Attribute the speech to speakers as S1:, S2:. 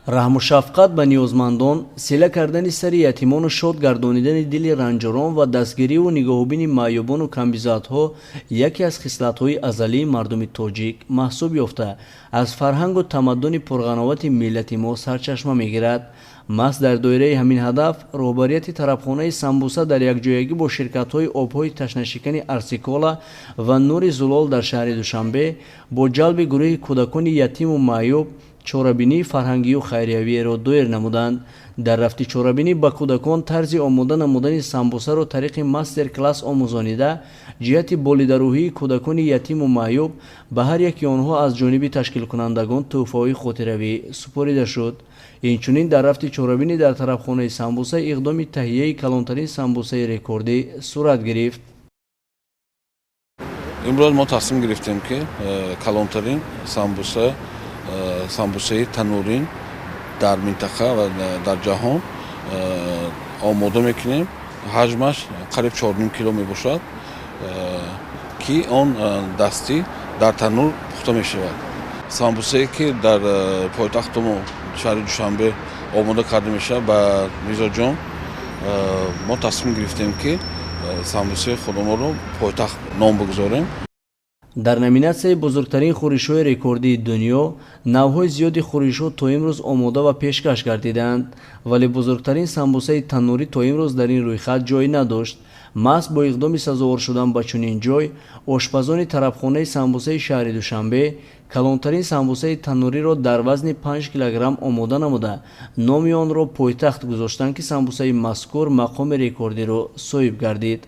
S1: Раҳму шафқат ба ниёзмандон, сила кардани сари ятимону шод гардонидани дили ранҷурон ва дастгириву нигоҳубини маъюбону камбизоатҳо яке аз хислатҳои азалии мардуми тоҷик маҳсуб ёфта, аз фарҳангу тамаддуни пурғановати миллати мо сарчашма мегирад. Маҳз дар доираи ҳамин ҳадаф роҳбарияти тарабхонаи «Самбуса» дар якҷоягӣ бо ширкатҳои обҳои ташнашикани «Арсикола» ва «Нури Зулол» дар шаҳри Душанбе бо ҷалби гурӯҳи кӯдакони ятиму маъюб чорабинии фарҳангию хайриявиеро доир намуданд. Дар рафти чорабинӣ ба кӯдакон тарзи омода намудани самбусаро тариқи мастер-класс омӯзонида, ҷиҳати болидарӯҳии кӯдакони ятиму маъюб ба ҳар яки онҳо аз ҷониби ташкилкунандагон тӯҳфаҳои хотиравӣ супорида шуд. Инчунин дар рафти чорабинӣ дар тарабхонаи «Самбуса» иқдоми таҳияи калонтарин самбусаи рекордӣ сурат гирифт.
S2: Имрӯз мо тасмим гирифтем, ки калонтарин самбуса, самбусаи танурин дар минтақа ва дар ҷаҳон омода мекунем. Ҳаҷмаш қариб 4,5 кило мебошад, ки он дастӣ дар танур пухта мешавад. Самбусае, ки дар пойтахтумо, шаҳри Душанбе, омода карда мешавад ба мизоҷон, мо тасмим гирифтем, ки самбусаи худамонро «Пойтахт» ном бигузорем.
S1: Дар номинатсияи бузургтарин хӯришҳои рекордии дунё навъҳои зиёди хӯришҳо то имрӯз омода ва пешкаш гардидаанд, вале бузургтарин самбусаи таннурӣ то имрӯз дар ин рӯйхат ҷой надошт. Маҳз бо иқдоми сазовор шудан ба чунин ҷой, ошпазони тарабхонаи «Самбусаи» шаҳри Душанбе калонтарин самбусаи таннуриро дар вазни 5 килограмм омода намуда, номи онро «Пойтахт» гузоштанд, ки самбусаи мазкур мақоми рекордиро соҳиб гардид.